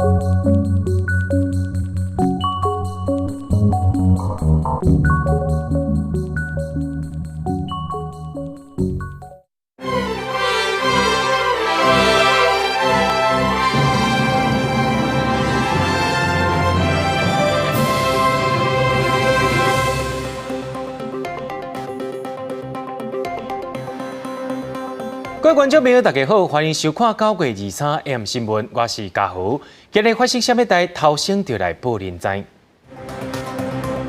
各位觀眾朋友，大家好，歡迎收看9月23 M 新聞，我是嘉豪。今日發生啥物代，頭先就來報您知。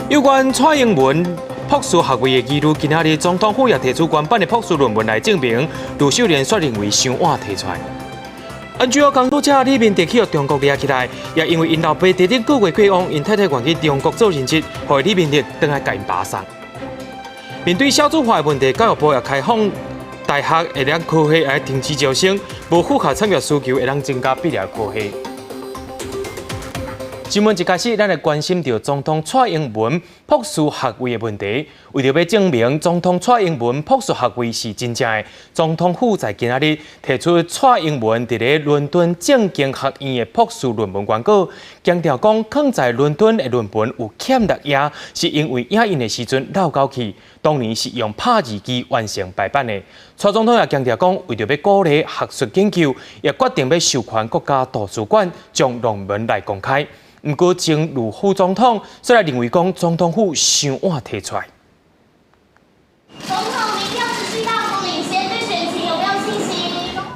有關蔡英文博士學位的疑慮，今仔日總統府也提出原版的博士論文來證明，呂秀蓮煞認為傷晚提出來。NGO 工作者李明哲去予中國掠起來，也因為𪜶老爸佇頂個月過往，𪜶太太願去中國做人質，予李明哲轉來共𪜶把送。面對少子化的問題，教育部也開放大學會當科系來停止招生，無符合產業需求會當增加畢業科系。新聞一開始，咱來關心著總統蔡英文博士學位的問題。為著欲證明總統蔡英文博士學位是真正的，總統府在今仔日提出蔡英文佇咧倫敦政經學院的博士論文原稿，強調講囥在倫敦的論文有欠搦頁，是因為影印的時陣漏交去，當年是用拍字機完成排版的。蔡總統也強調講，為著欲鼓勵學術研究，也決定欲授權國家圖書館將論文來公開。毋過，前呂副總統煞來認為講，總統府傷晚提出來。總統民調持續大幅領先，對選情有沒有信心？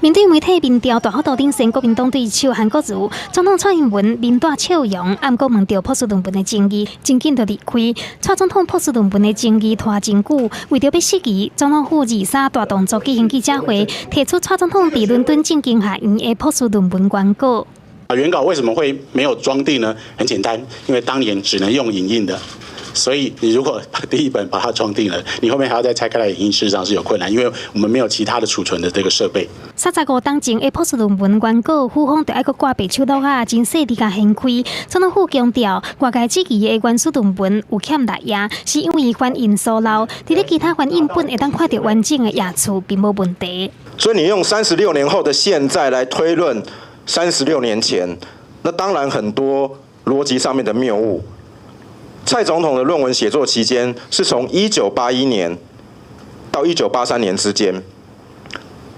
面對媒體民調大幅度領先國民黨對手韓國瑜，總統蔡英文面帶笑容，毋過問著博士論文的爭議，真緊就離開。蔡總統博士論文的爭議拖真久，為著欲釋疑，總統府23大動作舉行記者會，提出蔡總統佇倫敦政經學院的博士論文原稿。啊，原稿為什麼會沒有裝訂呢？很簡單，因為當年只能用影印的，所以你如果把第一本把它裝訂了，你後面還要再拆開來影印，事實上是有困難，因為我們沒有其他的儲存的這個設備。35冬前的博士論文原稿，府方就愛閣掛白手橐仔，真細膩共掀開。總統府強調，外界質疑的原始論文有欠搦頁，是因為翻印疏漏，佇咧其他翻印本會當看著完整的頁數，並無問題。所以你用36年後的現在來推論36年前，那當然很多邏輯上面的謬誤。蔡總統的論文寫作期間是從1981年到1983年之間，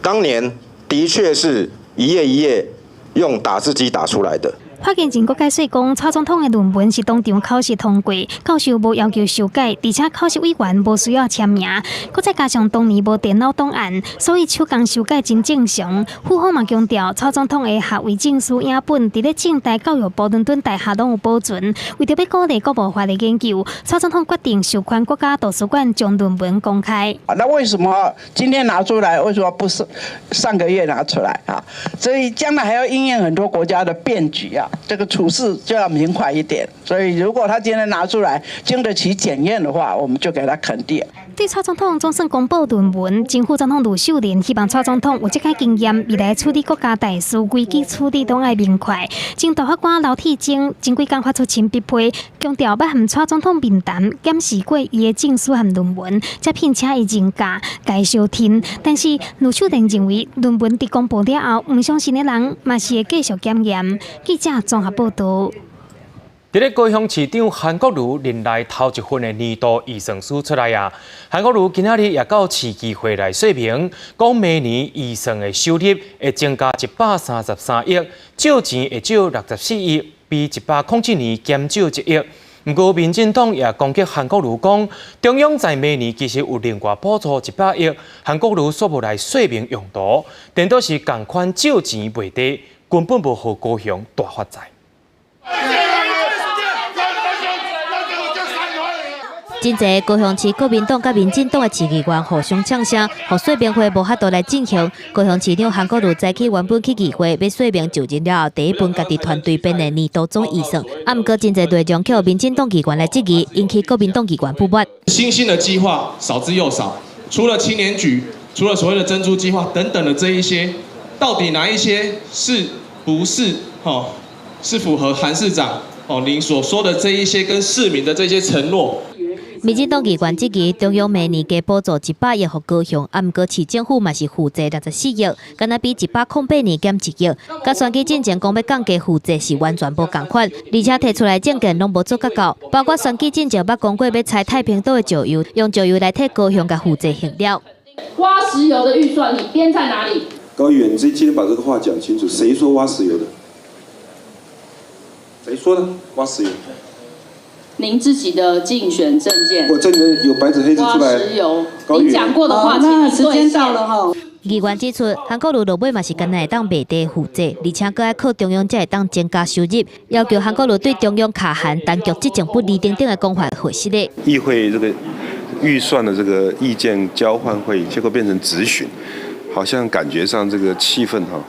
當年的確是一頁一頁用打字機打出來的。發言人閣解釋講，蔡總統的論文是當場口試通過，教授無要求修改，而且口試委員無需要簽名。閣再加上當年無電腦檔案，所以手工修改真正常。府方嘛強調，蔡總統的學位證書影本，佇咧政大、教育部、倫敦大學攏有保存。為著欲鼓勵國無法的研究，蔡總統決定授權國家圖書館將論文公開。那為什麼今天拿出來？為什麼不是上個月拿出來啊？所以將來還要因應很多國家的變局啊。這個處事就要明快一點，所以如果他今天拿出來經得起檢驗的話，我們就給他肯定。對蔡總統總算公布論文，前副總統呂秀蓮希望蔡總統有這個經驗，未來處理國家大事、危機處理攏愛明快。前大法官劉鐵錚前幾工發出親筆批，強調欲和蔡總統面談，檢視過伊的證書和論文，才聘請伊任教，共相聽。但是呂秀蓮認為，論文佇公布了後，毋相信的人嘛是會繼續檢驗。記者綜合報導。佇咧高雄市長韓國瑜任內頭一份的年度預算書出來啊，韓國瑜今仔日也到市議會來說明，講明年預算的收入會增加133億，借錢會借64億，比107年減少1億。毋過民進黨也攻擊韓國瑜講，中央在明年其實有另外補助100億，韓國瑜煞無來說明用途，顛倒是仝款借錢賣地，根本無予高雄大發財。真濟高雄市國民黨佮民進黨的市議員互相嗆聲，予說明會無法度來進行。高雄市長韓國瑜早起原本去議會，欲說明就任了後第一份家己團隊編的年度總預算，啊，毋過真濟內容去予民進黨議員來質疑，引起國民黨議員不滿。新興的計劃少之又少，除了青年局，除了所謂的珍珠計劃等等的這一些，到底哪一些是不是哦，是符合韓市長哦您所說的這一些跟市民的這些承諾？民進黨議員質疑中央明年加補助100億予高雄，啊，毋過市政府嘛是負債64億，敢若比108年減1億。佮選舉進前講欲降低負債是完全無仝款，而且提出來政見攏無做甲到，包括選舉進前捌講過欲採太平島的石油，用石油來替高雄共負債還了。挖石油的預算你編在哪裡？高議員，你今天把這個話講清楚，誰說挖石油的？誰說的？挖石油？您自己的競選政見。我這裡有白紙黑字出來。挖石油，你講過的話，那時間到了哈。議員指出，韓國瑜落尾嘛是干焦會當賣地負債，而且閣愛靠中央才會當增加收入，要求韓國瑜對中央卡函、當局執政不利等等的講法核實的。議會這個預算的這個意見交換會，結果變成質詢，好像感覺上這個氣氛哈，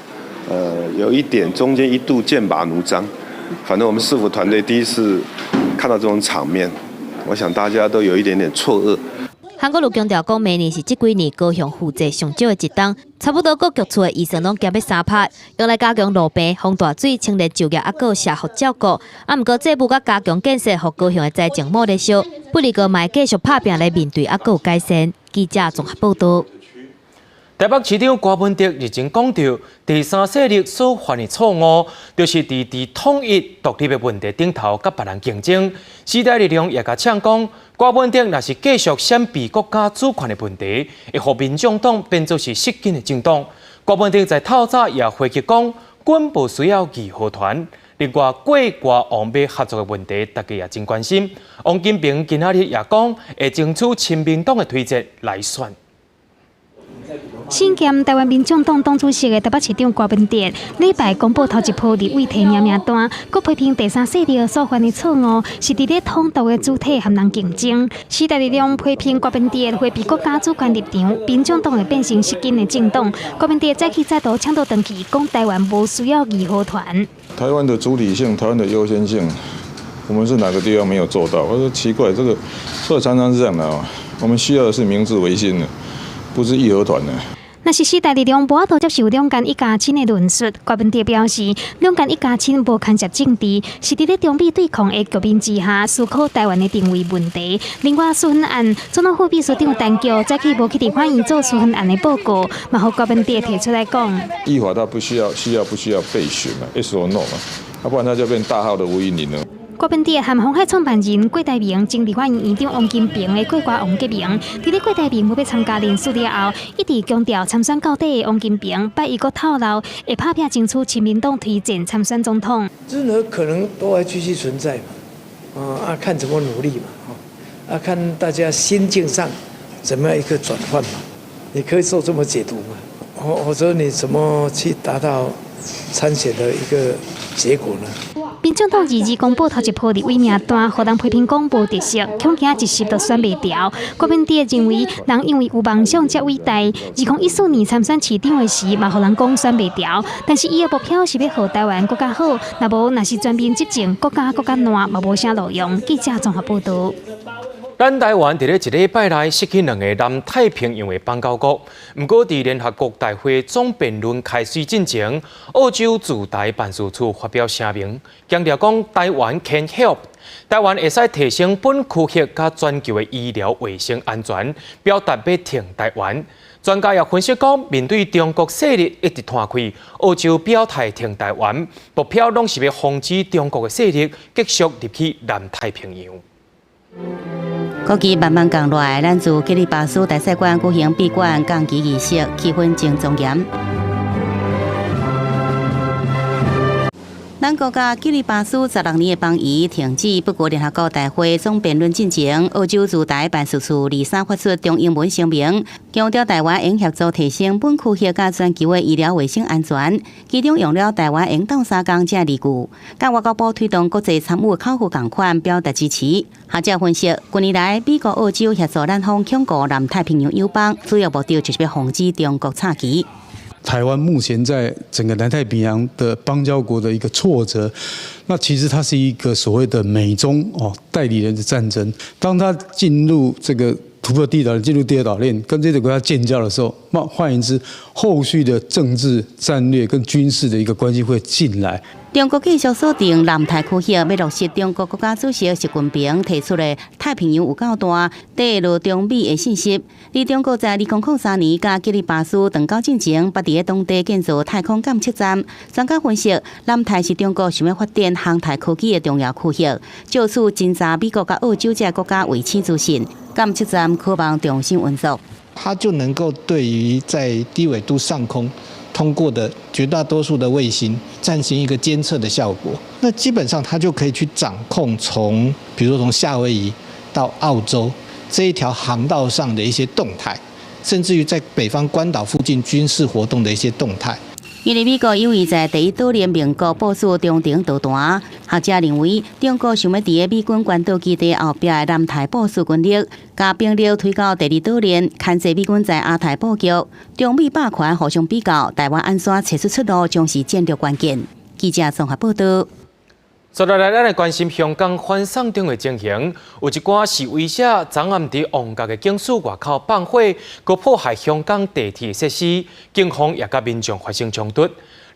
有一點中間一度劍拔弩張。反正我們市府團隊第一次看到這種場面，我想大家都有一點點錯愕。韓國瑜強調講，明年是這幾年高雄負債上少的一冬，差不多各局處的預算攏減欲3趴，用來加強路平、防大水、青年就業，抑閣有社福照顧。啊，毋過債務佮加強建設，予高雄的財政無咧燒，不過嘛會繼續拍拚來面對，抑閣有改善。記者綜合報道。台北市長柯文哲日前講著，第三勢力所犯的錯誤，就是佇統一獨立的問題頂頭佮別人競爭。時代力量也共嗆講，柯文哲若是繼續閃避國家主權的問題，會予民眾黨變做是失根的政黨。柯文哲在透早也回擊講，阮無需要義和團。另外，過歌王欲合作的問題，大家也真關心。王金平今仔日也講，會爭取親民黨的推薦來選。身兼台灣民眾黨黨主席的台北市長柯文哲，禮拜公布頭一波立委提名名單，閣批評第三勢力所犯的錯誤是佇咧統獨的主體和人競爭。時代力量批評柯文哲迴避國家主權立場，民眾黨會變成失根的政黨。柯文哲早起再度嗆倒轉去，講台灣無需要義和團。台灣的主體性，台灣的優先性，我們是哪個地方沒有做到？我說奇怪，這個所以常常是這樣的啊，我們需要的是明治維新的，不是義和團的。若是時代力量無法度接受兩岸一家親的論述，柯文哲表示，兩岸一家親無牽涉政治，是佇咧中美對抗的局面之下，思考台灣的定位問題。另外，紓困案總統府秘書長陳菊早起無去立法院做紓困案的報告，嘛予柯文哲提出來講。依法他不需要需要不需要備詢嘛？Yes or no 嘛？啊，不然他就變大號的吳音寧了。柯文哲和鴻海創辦人郭台銘、前立法院院長王金平的郭歌王結盟，佇咧郭台銘無欲參加連署了後，一直強調參選到底的王金平，拜一閣透露會拍拚爭取親民黨推薦參選總統。任何可能都會繼續存在嘛，啊，看怎麼努力嘛，啊，看大家心境上怎麼樣一個轉換嘛，你可以做這麼解讀嘛，或者你怎麼去達到參選的一個結果呢？民眾黨二二公布頭一波立委名單，予人批評講無特色，恐驚一時就選袂牢。柯文哲認為，人因為有夢想才偉大。2014年參選市長的時，嘛予人講選袂牢。但是伊的目標是欲予台灣閣較好，若無若是全面執政，國家閣較爛，嘛無啥路用。記者綜合報導。咱台灣佇咧一禮拜內失去兩个南太平洋的邦交國，毋過佇聯合國大會總辯論開始進前，澳洲駐台辦事處發表聲明，強調講台灣 can help，台灣會使提升本區域佮全球的醫療衛生安全，表達欲挺台灣。專家也分析講，面對中國勢力一直拖開，澳洲表態挺台灣，目標攏是欲防止中國的勢力繼續入去南太平洋。國旗慢慢降落來，咱駐基里巴斯大使館舉行閉館降旗儀式，氣氛真莊嚴。咱國佮基里巴斯16年的邦誼停止，不過聯合國大會總辯論進前，澳洲駐台辦事處23發出中英文聲明，強調台灣應協助提升本區域佮全球的醫療衛生安全，其中用了台灣應鬥相共這字句，佮外交部推動國際參與口號仝款，表達支持。學者分析，近年來美國、澳洲協助咱方鞏固南太平洋友邦，主要目的就是欲防止中國插旗。台灣目前在整個南太平洋的邦交國的一個挫折，那其實它是一個所謂的美中代理人的戰爭。當他進入這個突破第一島鏈進入第二島鏈，跟這些國家建交的時候，那換言之，後續的政治戰略跟軍事的一個關係會進來。中國繼續鎖定南太區域，欲落實中國國家主席習近平提出的太平洋有夠大，帶入中美的信息。而中國在2003年佮基里巴斯斷交進前，捌佇咧當地建造太空監測站。專家分析，南太是中國想欲發展航太科技的重要區域，藉此偵查美國佮澳洲這個國家衛星資訊。監測站可望重新運作，它就能夠對於在低緯度上空通過的絕大多數的衛星進行一個監測的效果。那基本上它就可以去掌控從，比如說從夏威夷到澳洲這一條航道上的一些動態，甚至於在北方關島附近軍事活動的一些動態。因為美國有意在第一島鏈盟國部署中程導彈，學者認為中國想欲佇咧美軍關島基地後壁的南太部署軍力，共兵力推到第二島鏈，牽制美軍在亞太布局。中美霸權互相比較，台灣按怎揣出出路，將是戰略關鍵。記者綜合報道。接落來，咱來關心香港反送中的情形。有一寡示威者昨暗佇旺角的警署外口放火，閣破壞香港地鐵設施，警方也佮民眾發生衝突。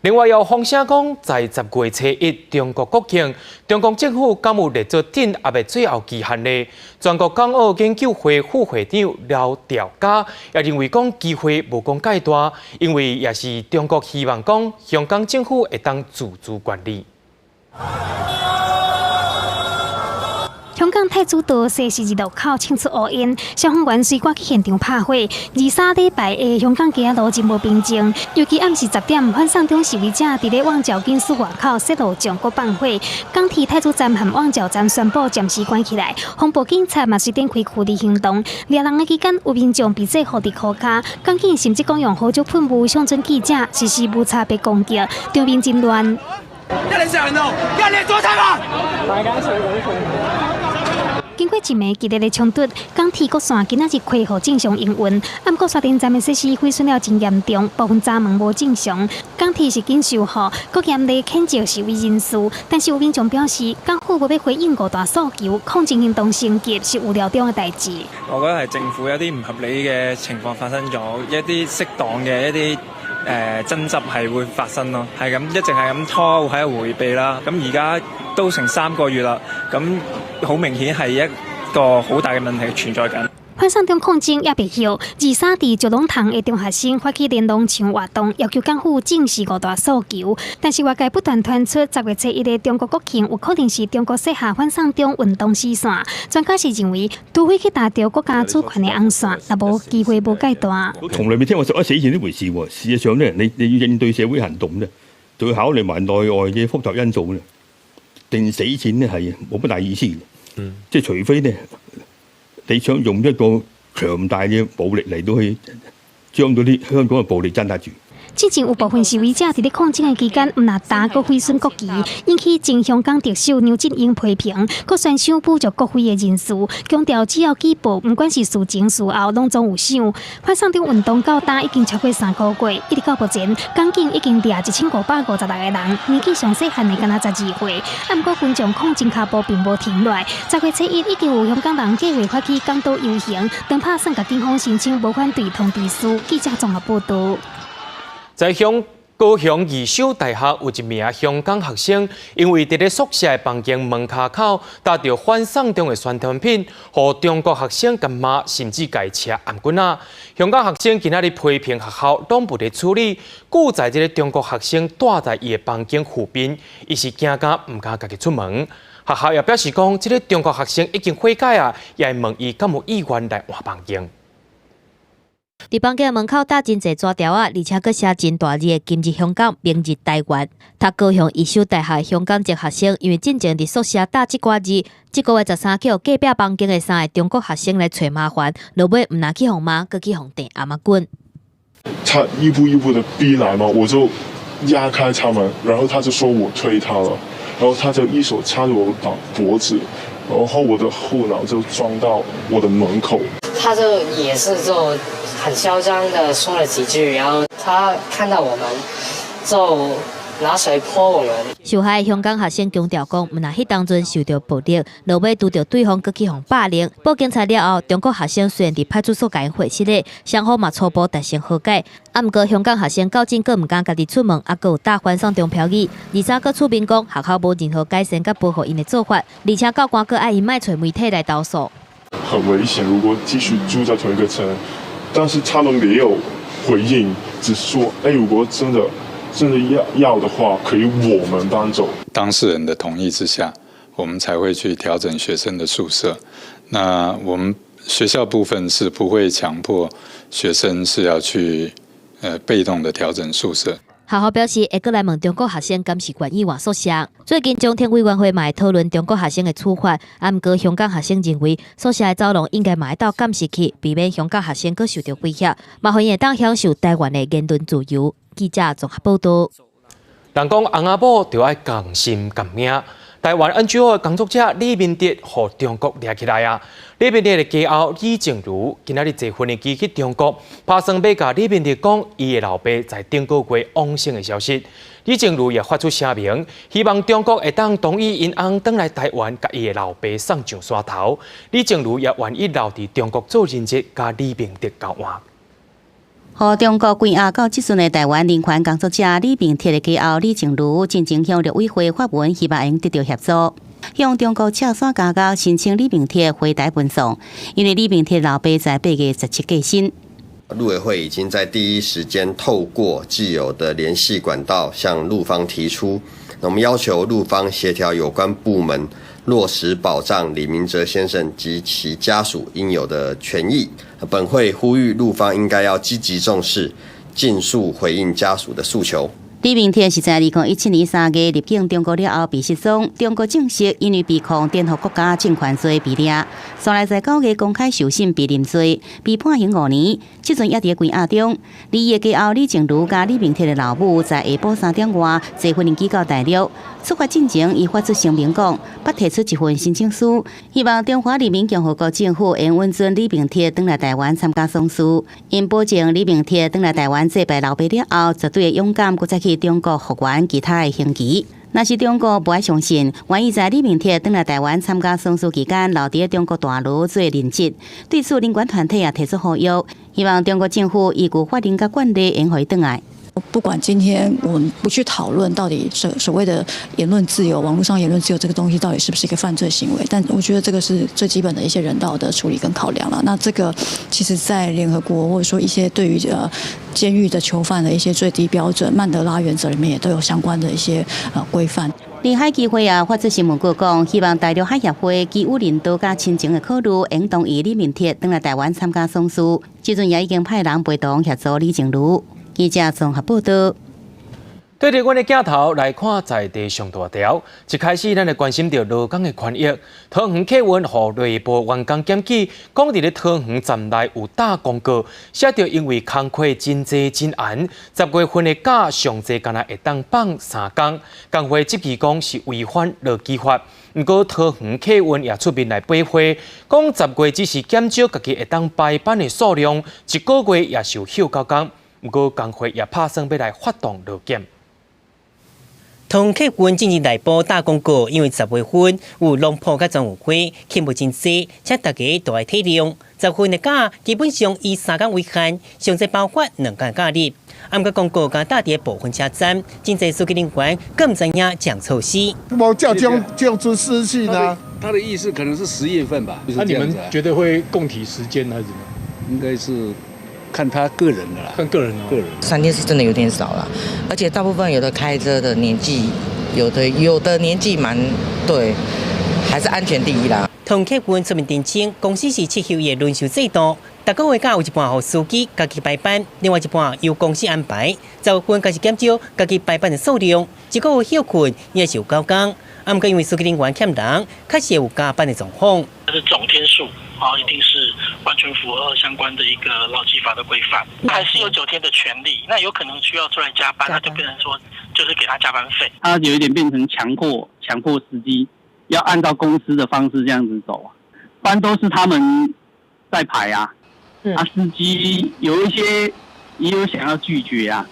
另外，有風聲講，在10月初1中國國慶，中國政府敢有列做鎮壓的最後期限呢？全國港澳研究會副會長劉兆佳也認為講機會無講蓋大，因為也是中國希望講香港政府會當自主管理。香港太子道西十字路口衝出烏煙，消防員隨趕去現場拍火。23禮拜的香港街仔路真無平靜，尤其暗時10點，反送中示威者佇咧旺角警署外口設路障，閣放火。港鐵太子站和旺角站宣布暫時關起來，防暴警察嘛隨展開驅離行動。掠人的期間，有民眾被制服佇塗跤，港警甚至講用胡椒噴霧向準記者實施無差別攻擊，場面真亂。一臉嚇人哦！一臉做菜嗎？經過一暝激烈的衝突，港鐵國線今仔日恢復正常營運。毋過沙田站的設施毀損了真嚴重，部分閘門無正常。港鐵是緊修復，閣嚴厲譴責示威人士。但是有民眾表示，港府無欲回應五大訴求，抗爭行動升級是預料中的代誌。我覺得係政府有啲唔合理嘅情況發生咗，一啲適當嘅一啲爭執係會發生咯，係咁一直係咁拖喺度迴避啦。咁而家都成3個月啦，咁好明顯係一個好大嘅問題存在緊。反送中抗爭猶未歇，23佇九龍塘的中學生發起連儂牆活動，要求港府正視五大訴求。但是外界不斷傳出10月初1的中國國慶有可能是中國設下反送中運動死線。專家是認為，除非去踏著國家主權的紅線，若無機會無蓋大。我從來未聽過所謂死線呢回事喎。事實上呢，你要應對社會行動呢，就要考慮埋內外嘅複雜因素呢。定死線呢係冇乜大意思嘅。即係除非呢，你想用一個強大嘅武力嚟到去將嗰啲香港嘅暴力鎮壓住。之前有部分示威者佇咧抗爭的期間，毋但打閣毀損國旗，引起前香港特首梁振英批評，閣懸賞侮辱國徽的人士，強調只要舉報，毋管是事前事後，攏總有賞。反送中運動到今已經超過3個月，一直到目前，港警已經掠1556個人，年紀上細漢的敢若12歲。毋過群眾抗爭跤步並無停落來，10月初1已經有香港人計劃發起港島遊行，當拍算共警方申請無反對通知書。記者綜合報導。在香高雄義守大學有一名香港學生，因為佇咧宿舍的房間門跤口貼著反送中的宣傳品，予中國學生共罵，甚至共捙頷棍仔。香港學生今仔日批評學校攏無咧處理，故在這个中國學生蹛在伊的房間附近，伊是驚甲毋敢家己出門。學校也表示講，這个中國學生已經悔改啊，也會問伊敢有意願來換房間。佇房間門口貼真濟紙條仔，而且閣寫真大字的“今日香港，明日台灣”。讀高雄義守大學香港籍學生，因為進前佇宿舍貼這寡字，這個月13去予隔壁房間的三个中國學生來揣麻煩，落尾毋但去予罵，閣去予掟頷仔棍。他一步一步的逼來嘛，我就壓開他們，然後他就說我推他了，然後他就一手掐住我的脖子，然後我的後腦就撞到我的門口。他就也是就很囂張的說了幾句，然後他看到我們就拿水潑我們。受害香港學生強調講，毋但彼當陣受著暴力，落尾拄著對方閣去予霸凌。報警察了後，中國學生雖然佇派出所共𪜶會失的，雙方嘛初步達成和解。啊，毋過香港學生到今閣毋敢家己出門，啊，閣有打反送中標語。而且閣出面講學校無任何改善佮保護𪜶的做法，而且教官閣愛𪜶莫揣媒體來投訴。很危險，如果繼續住在同一個層，但是他們沒有回應，只是說，哎，如果真的真的要的話，可以我們搬走。當事人的同意之下，我們才會去調整學生的宿舍。那我們學校部分是不會強迫學生是要去被動的調整宿舍。學校表示會閣來問中國學生，敢是願意換宿舍。最近中天委員會嘛會討論中國學生的處罰，啊，毋過香港學生認為宿舍的走廊應該嘛會鬥監視器，避免香港學生閣受著威脅，嘛予𪜶會當享受台灣的言論自由。記者綜合報導。人講翁仔某著愛仝心仝命。台灣 NGO 的工作者李明哲予中國掠起來啊！李明哲的家後李靜茹今仔日坐飛機去中國，拍算欲共李明哲講伊的老爸在頂個月往生的消息。李靜茹也發出聲明，希望中國會當同意𪜶翁轉來台灣，共伊的老爸送上山頭。李靜茹也願意留佇中國做人質，佮李明哲交換。予中國關押到這陣的台灣人權工作者李明哲的家後李靜茹進前向陸委會發文，希望會得著協助，向中國赤山監獄申請李明哲回台運送，因為李明哲老爸在8月17過身。陸委會已經在第一時間透過既有的聯繫管道向陸方提出，那我們要求陸方協調有關部門落實保障李明哲先生及其家屬應有的權益。本會呼籲陸方應該要積極重視，盡速回應家屬的訴求。李明哲是在2017年3月入境中國了後被失蹤，中國證實因為被控顛覆國家政權罪被掠，後來在9月公開受審被認罪，被判刑5年，這陣猶佇關押中。伊的家後李靜茹佮李明哲的老母在下晡3點外坐飛機到大陸，出發進前，伊發出聲明講，欲提出一份申請書，希望中華人民共和國政府會允准李明哲轉來台灣參加喪事，𪜶保證李明哲轉來台灣祭拜老爸了後，絕對會勇敢閣再去中國復原其他的刑期。若是中國無愛相信，願意在李明哲轉來台灣參加喪事期間，留佇中國大陸做人質。對此，人權團體也提出呼籲，希望中國政府依據法令佮慣例，會予伊轉來。不管今天我們不去討論到底所謂的言論自由、網絡上言論自由這個東西到底是不是一個犯罪行為，但我覺得這個是最基本的一些人道的處理跟考量了。那這個其實，在聯合國或者說一些對於監獄的囚犯的一些最低標準、曼德拉原則裡面也都有相關的一些規範。臨海基會也發出新聞稿講，希望大陸海協會基於人道佮親情的考慮，會同意李明哲轉來台灣參加喪事。這陣也已經派人陪同協助李靜茹。記者綜合報導。對著阮的鏡頭來看，在地上大條。一開始，咱就關心著勞工的權益。桃園客運予內部員工檢舉，講佇咧桃園站內有打廣告，寫著因為工課真濟真閒，10月份的假上濟干焦會當放3工。工會質疑講是違反勞基法。毋過桃園客運也出面來駁話，講10月只是減少家己會當排班的數量，一個月也是有休9工。毋過工會也拍算欲來發動勞檢。桃園客運進前內部打廣告，因為10月份有農圃佮專委會，客無真濟，請大家都愛體諒。10月份的假基本上以3工為限，上濟包括2工假日。啊，毋過廣告共打佇部分車站，真濟司機人員更毋知影這項措施。無照這種資訊啊。他的意思可能是10月份吧。那你們覺得會共體時艱還是怎麼？應該是。看他個人的啦，看個人個人。3天是真的有點少了，而且大部分有的開車的年紀，有的年紀蠻對，還是安全第一啦。桃園客運出面澄清，公司是七休一輪休制度，逐個月假有一半予司機家己排班，另外一半由公司安排。10月份開始減少家己排班的數量，一個月歇睏也是有9工。啊，毋過因為司機人員欠人，確實有加班的狀況。但是總天數啊，一定是完全符合相關的一個勞基法的規範，還是有9天的權利。那有可能需要出來加班，那就變成說，就是給他加班費。他有一點變成強迫司機要按照公司的方式這樣子走啊，班都是他們在排啊，啊，司機有一些也有想要拒絕啊。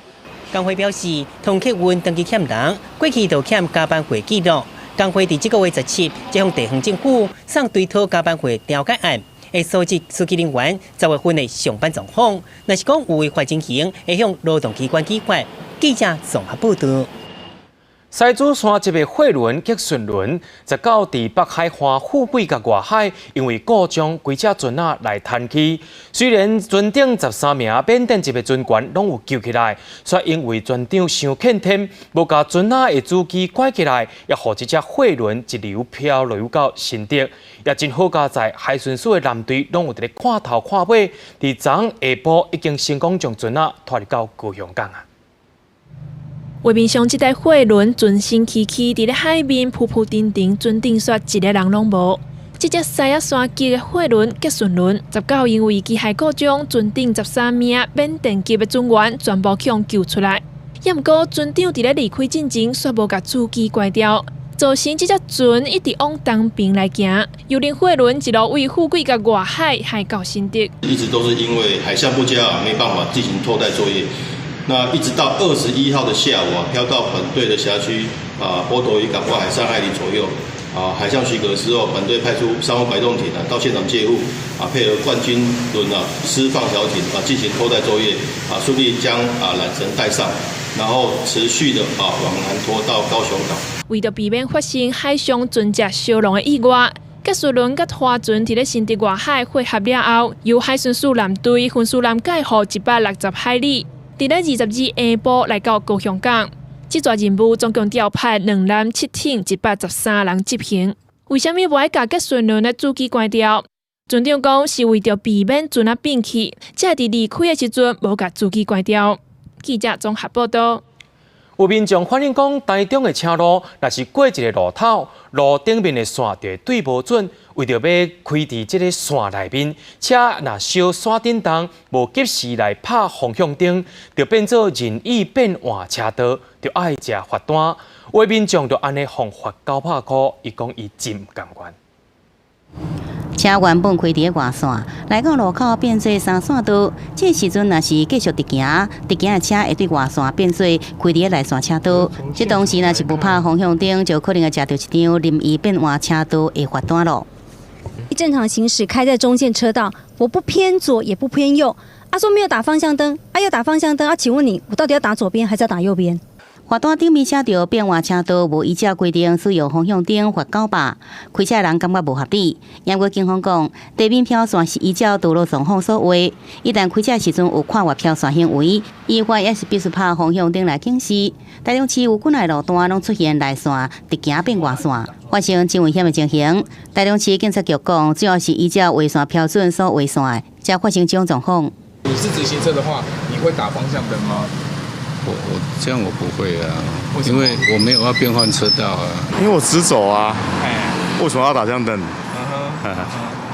工會表示，通客運長期欠人，過去就欠加班費記錄。工會佇這個月17，才向地方政府送追討加班費調解案，會搜集司機人員10月份的上班狀況，若是講有違法情形，會向勞動機關舉發。記者綜合報道。獅子山這個貨輪吉順輪，19佇北海岸富貴佮外海，因為故障，規隻船仔來彈起。雖然船頂13名緬甸籍的船員攏有救起來，卻因為船長傷欠天，無共船仔的主機關起來，也予這隻貨輪一流漂流到新竹。也真好佳哉海巡署的艦隊攏有佇咧看頭看尾，佇昨下晡已經成功將船仔拖入到高雄港啊。畫面上這台貨輪全身漆漆，佇咧海面浮浮沉沉，船頂煞一个人攏無。這隻獅仔山籍的貨輪吉順輪，19因為機械故障，船頂13名緬甸籍的船員全部予救出來。也毋過船長佇咧離開進前，煞無共主機關掉，造成這隻船一直往東邊來行，郵輪貨輪一路為富貴佮外海害到新竹。一直都是因為海象不佳，沒辦法進行拖帶作業。那一直到21號的下午啊，飄到本隊的轄區啊，波頭漁港外海3海里左右啊，海象許可之後，本隊派出3號擺動艇啊到現場戒護啊，配合冠軍輪啊釋放小艇啊進行拖帶作業啊，順利將啊纜繩帶上，然後持續的啊往南拖到高雄港。為著避免發生海上船隻相撞的意外，吉順輪佮拖船佇咧新竹外海匯合了後，由海巡署艦隊運輸艦載貨160海里。佇咧22下晡來到高雄港，這逝任務總共調派兩艦七艇113人執行。為啥物無愛共吉順輪的主機關掉？船長講是為著避免船仔變去，才佇離開的時陣無共主機關掉。記者綜合報道。有民眾反映講，台中的車路若是過一个路口，路頂面的線就會對無準。為著欲開佇這个線內面，車若小煞振動，無及時來拍方向燈，就變做任意變換車道，就愛食罰單。有的民眾就按呢予罰900箍，伊講伊真毋甘願。車原本開佇咧外線，來到路口變做三線道。這時陣若是繼續直行，直行的車會對外線變做開佇咧內線車道。這當時若是無拍方向燈，就可能會食著一張任意變換車道的罰單囉。正常行駛開在中線車道，我不偏左也不偏右。啊，說沒有打方向燈，啊要打方向燈啊？請問你，我到底要打左邊還是要打右邊？罰單頂面寫著變換車道無依照規定使用方向燈罰900，開車人感覺無合理。毋過警方講，地面飄線是依照道路狀況所畫，一旦開車時陣有跨越飄線行為，依法也是必須拍方向燈來警示。台中市有幾个路段攏出現內線直行變外線，發生真危險的情形。台中市警察局講，主要是依照畫線標準所畫線，才發生這種狀況。你是直行車的話，你會打方向燈嗎？我這樣我不會啊，因為我沒有要變換車道啊。因為我直走啊，為什麼要打方向燈？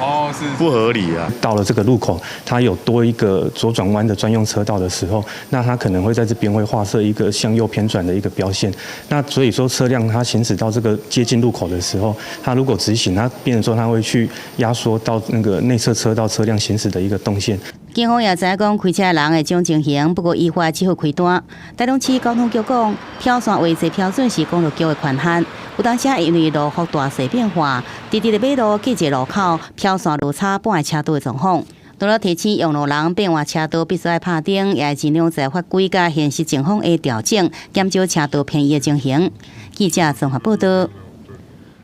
哦，是不合理啊。到了這個路口，它有多一個左轉彎的專用車道的時候，那它可能會在這邊會劃設一個向右偏轉的一個標線。那所以說車輛它行駛到這個接近路口的時候，它如果直行，它變成說它會去壓縮到那個內側車道車輛行駛的一個動線。警方也知影講開車的人會這種情形，不過依法只好開單。台中市交通局講，飄線畫設標準是公路局的權限，有當時因為路幅大細變化，直直的馬路過一個路口，飄線落差半个車道的狀況。除了提醒用路人變換車道必須愛拍燈，也會盡量在法規佮現實情況下調整，減少車道偏移的情形。記者綜合報道。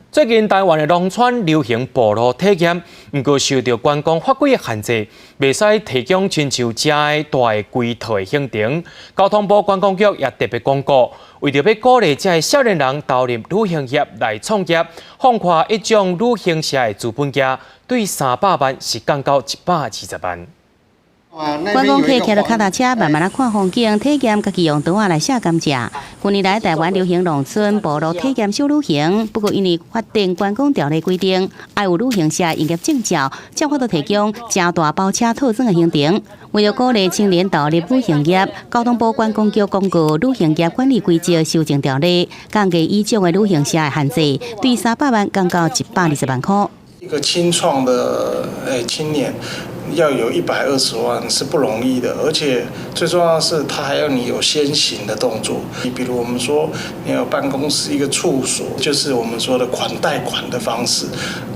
最近台灣的農村流行步路體驗，毋過受著觀光法規的限制，袂使提供親像遮的大的規套的行程。交通部觀光局也特別公告，為著欲鼓勵遮的少年人投入旅行業來創業，放寬一種旅行社的資本額，對300萬是降到120萬。觀光客騎著跤踏車，慢慢仔看風景，體驗家己用刀仔來寫甘蔗。近年來，台灣流行農村步路體驗小旅行，不過因為法定觀光條例規定，愛有旅行社營業證照，才有法度提供誠大包車套裝的行程。為著鼓勵青年投入旅行業，交通部觀光局公告旅行業管理規則修正條例，降低以往的旅行社的限制，對300萬降到120萬箍。一個青創的青年。要有120萬是不容易的，而且最重要的是，他還要你有先行的動作。你比如我們說，你有辦公室一個處所，就是我們說的款貸款的方式。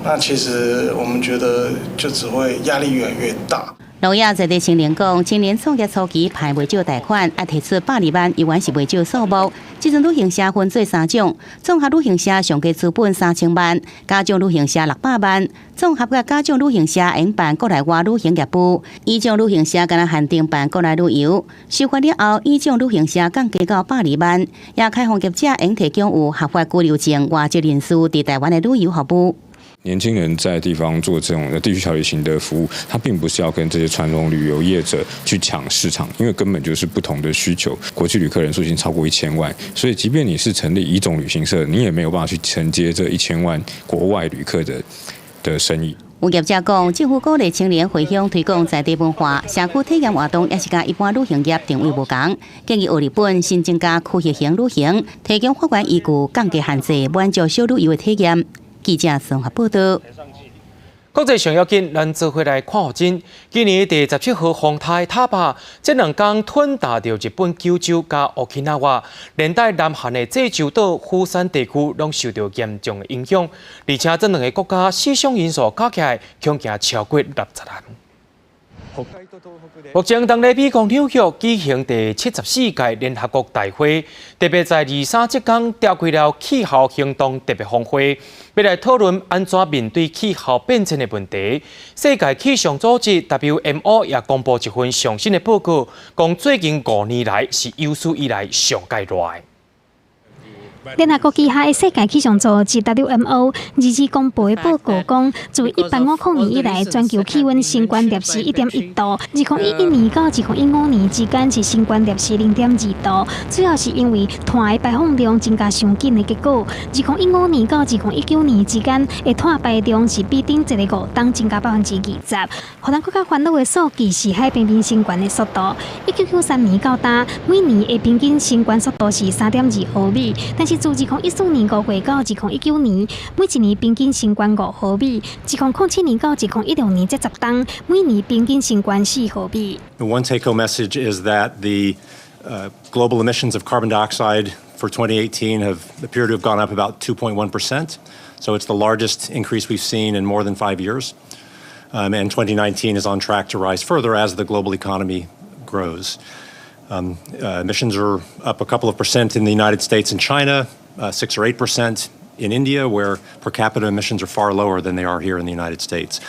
那其實我們覺得就只會壓力越來越大。羅亞在地青年講，青年創業初期貸袂少貸款，愛提出120萬，猶原是袂少數目。這陣旅行社分做三種，綜合旅行社上低資本3000萬，甲種旅行社600萬，綜合佮甲種旅行社會辦國內外旅行業務，乙種旅行社敢若限定辦國內旅遊。修法了後，乙種旅行社降低到120萬，也開放業者會提供有合法居留證外籍人士佇台灣的旅遊服務。年輕人在地方做這種地區小旅行的服務，他並不是要跟這些傳統旅遊業者去搶市場，因為根本就是不同的需求。國際旅客人數已經超過1000萬，所以即便你是成立乙種旅行社，你也沒有辦法去承接這1000萬國外旅客的生意。有業者講，政府鼓勵青年回鄉推廣在地文化、社區體驗活動，也是佮一般旅行業定位無仝。建議學日本新增加區域型旅行，提供法源依據，降低限制，滿足小旅遊的體驗。記者綜合報道。國際上要緊，咱做伙來看予真。今年第17號風台塔巴，這兩工吞打著日本九州佮沖繩，連帶南韓的濟州島、釜山地區攏受著嚴重的影響。而且這兩个國家死傷人數加起來，恐驚超過60人。目前，當咧美國紐約舉行第74屆聯合國大會，特別在二三這工召開了氣候行動特別峰會，欲來討論按怎面對氣候變遷的問題。世界氣象組織 WMO 也公布一份上新的報告，講最近5年來是有史以來上蓋熱的。聯合國旗下的世界氣象組織 WMO 二二公布的報告講，自1850年以來，全球氣溫升懸攝氏1.1度。2011年到2015年之間是升懸攝氏0.2度，主要是因為碳的排放量增加傷緊的結果。2015年到2019年之間的碳排量是比頂一个5冬增加20%。予人閣較煩惱的數據是海平面升懸的速度。1993年到今，每年的平均升懸速度是3.2毫米，但是自2014年5月到2019年，每一年平均升懸5毫米；2007年到2016年這10冬，每年平均升懸4毫米。 The one take-home message is that the global emissions of carbon dioxide for 2018 have appeared to have gone up about 2.1%. So it's the largest increase we've seen in more than 5 years. And 2019 is on track to rise further as the global economy grows. Emissions are up a couple of percent in the United States and China, 6 or 8% in India, where per capita emissions are far lower than they are here in the United States.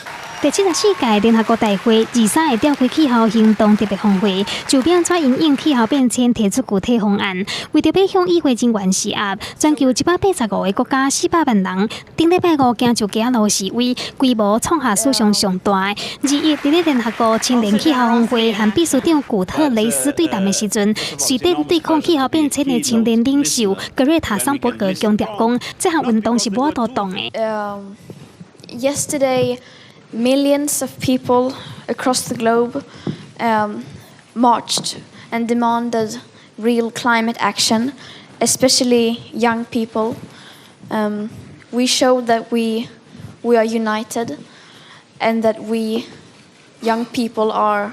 第74屆聯合國大會二三會召開氣候行動特別峰會，就欲按怎因應氣候變遷提出具體方案。為著欲向與會人員施壓，全球185個國家400萬人，頂禮拜五行上街仔路示威，規模創下史上上大。21佇咧聯合國青年氣候峰會和秘書長古特雷斯對談的時陣，瑞典對抗氣候變遷的青年領袖格瑞塔桑伯格強調講，這項運動是無法度擋的。 Yesterday, millions of people across the globe marched and demanded real climate action, especially young people. We showed that we are united and that we young people are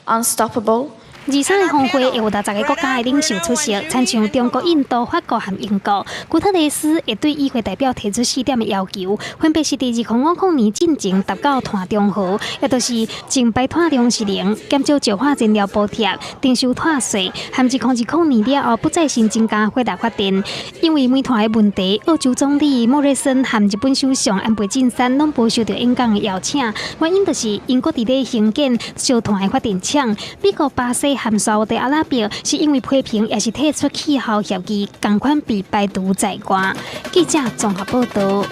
unstoppable. 二三个峰會會有60個國家的領袖出席，親像中國、印度、法國和英國。古特雷斯會對與會代表提出四點的要求，分別是佇2050年進前達到碳中和，也就是淨排碳量是零，減少石化燃料補貼，徵收碳稅，和2020年了後不再新增加火力發電。因為煤炭的問題，澳洲總理莫瑞森和日本首相安倍晉三攏無受著演講的邀請，原因就是𪜶閣佇咧興建燒炭的發電廠。美國、巴西和沙烏地阿拉伯是因為批評，也是退出氣候協議，仝款被排除在外。記者綜合報導。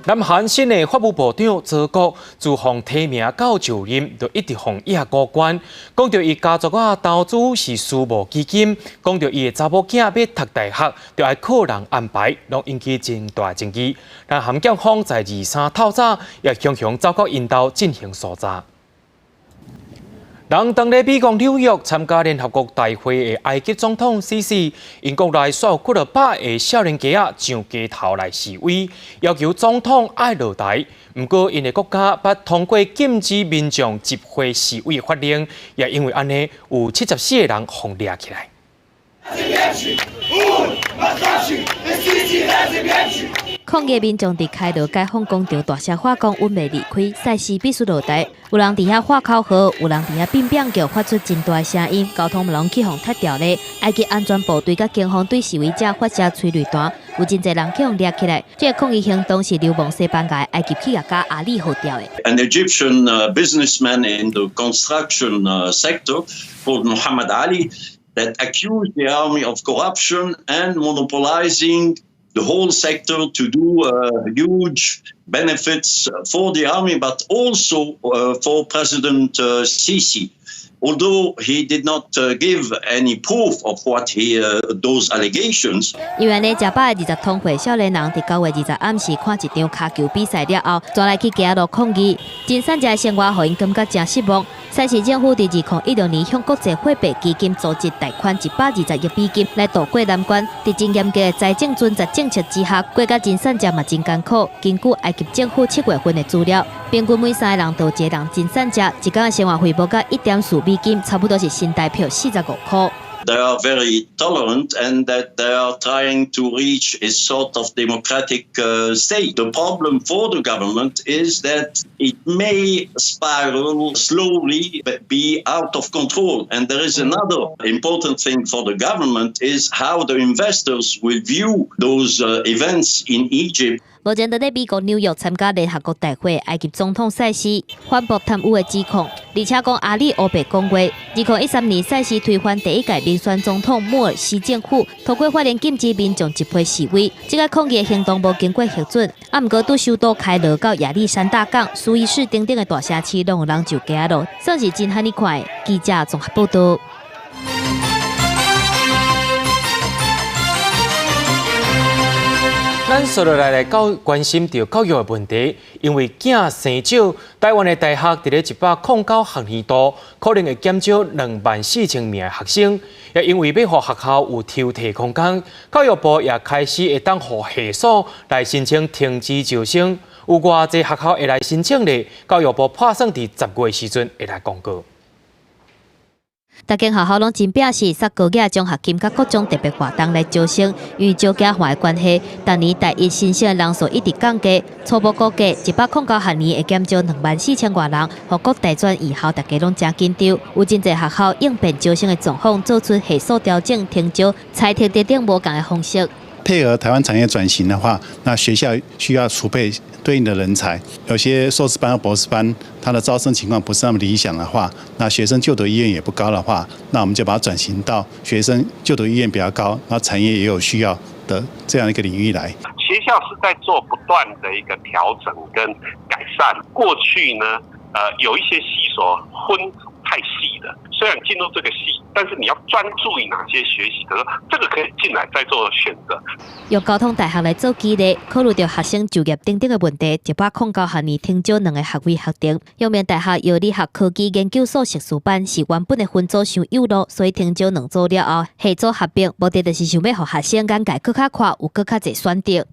南韓新的法務部長曹國自予提名到就任，就一直予野過關。講著伊家族仔投資是私募基金，講著伊的查某囝欲讀大學，就愛靠人安排，攏引起真大爭議。南韓檢方在二三透早也雄雄走到𪜶兜進行搜查。人當咧美國紐約參加聯合國大會的埃及總統西西，𪜶國內煞有幾落百个少年家仔上街頭來示威，要求總統愛落台。毋過，𪜶的國家捌通過禁止民眾集會示威的法令，也因為按呢，有74個人予掠起來。抗議民眾佇開羅解放廣場大聲喊講：阮袂離開，賽西必須落台。有人佇遐喊口號，有人佇遐變變叫，發出真大聲音，交通嘛攏去予塞牢咧。埃及安全部隊佮警方對示威者發射催淚彈，有真濟人去予掠起來。這個抗議行動是流亡西班牙埃及企業家阿里號召的。 An Egyptian businessman in the construction sector called Muhammad Ali that accused the army of corruption and monopolizing the whole sector to do huge benefits for the army, but also for President Sisi. Although he did not give any proof of what he those allegations. 因為按呢，成百20通歲少年人佇9月20暗時看一場跤球比賽了後，轉來去街路抗議，真散者的生活予𪜶感覺誠失望。塞西政府佇2016年向國際貨幣基金組織貸款120億美金來渡過難關，佇真嚴格的財政準則政策之下，過甲真散者嘛真艱苦。根據埃及政府7月份的資料，平均每三個人就有一個人真散者，一工的生活費無到1.4美金，差不多是新台票45箍。 They are very tolerant and that they are trying to reach a sort of democratic state. The problem for the government is that it may spiral slowly but be out of control. And there is another important thing for the government is how the investors will view those events in Egypt. 目前佇咧美國紐約參加聯合國大會，埃及總統塞西反駁貪污的指控，而且講阿里烏白講話。2013年，塞西推翻第一屆民選總統穆爾西政府，透過法令禁止民眾集會示威。這個抗議行動無經過核准，啊，毋過對首都開羅到亞歷山大港、蘇伊士等等的大城市，攏有人上街路，算是真罕你看。記者綜合報道。咱說落來來教關心著教育的問題，因為囝生少，台灣的大學佇咧109學年度可能會減少24,000名的學生，也因為欲予學校有抽屜空間，教育部也開始會當予系所來申請停止招生，有偌濟學校會來申請咧？教育部拍算佇10月時陣會來公告。逐間學校攏真摒死，設高額獎學金佮各種特別活動來招生。因為少子化的關係，逐年大一新生的人數一直降低。初步估計，109學年會減少24,000外人，予各大專院校大家攏誠緊張。有真濟學校應變招生的狀況，做出系所調整、停招、裁撤等等無仝的方式。配合台灣產業轉型的話，那學校需要儲備對應的人才。有些碩士班和博士班，他的招生情況不是那麼理想的話，那學生就讀意願也不高的話，那我們就把它轉型到學生就讀意願比較高，那產業也有需要的這樣一個領域來。學校是在做不斷的一個調整跟改善。過去呢，有一些系所分太細了，雖然進入這個系，但是你要專注於哪些學習，可是這個可以進來再做選擇。用交通大學來做舉例，考慮著學生就業等等的問題，109學年停招兩個學位學程。陽明大學藥理學科技研究所碩士班是原本的分組傷幼囉，所以停招兩組了後，系組合併，目的就是想欲予學生眼界閣較闊，有閣較濟選擇。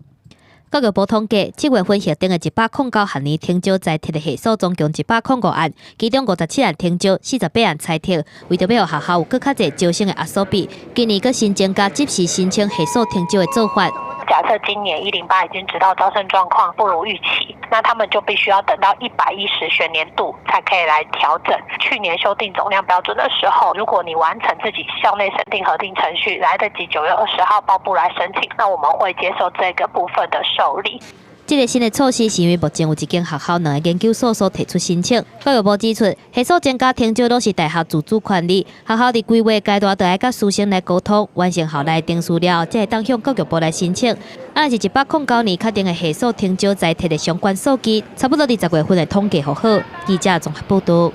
教育部統計，7月份核定的109學年停招裁撤的系所總共105案，其中57案停招，48案裁撤。為著欲予學校有閣較濟招生的壓縮比，今年閣新增加即時申請系所停招的做法。假設今年108已經知道招生狀況不如預期，那他們就必須要等到110學年度才可以來調整。去年修訂總量標準的時候，如果你完成自己校內審定核定程序，來得及9月20號報部來申請，那我們會接受這個部分的受理。這個新的措施是因為目前有一間學校兩个研究所所提出申請。教育部指出，系所增加停招攏是大學自主權利，學校佇規劃階段就愛佮師生來溝通，完成校內程序了後，才會當向教育部來申請。啊，若是109年確定的系所停招裁撤的相關數據，差不多佇10月份會統計予好。記者綜合報導。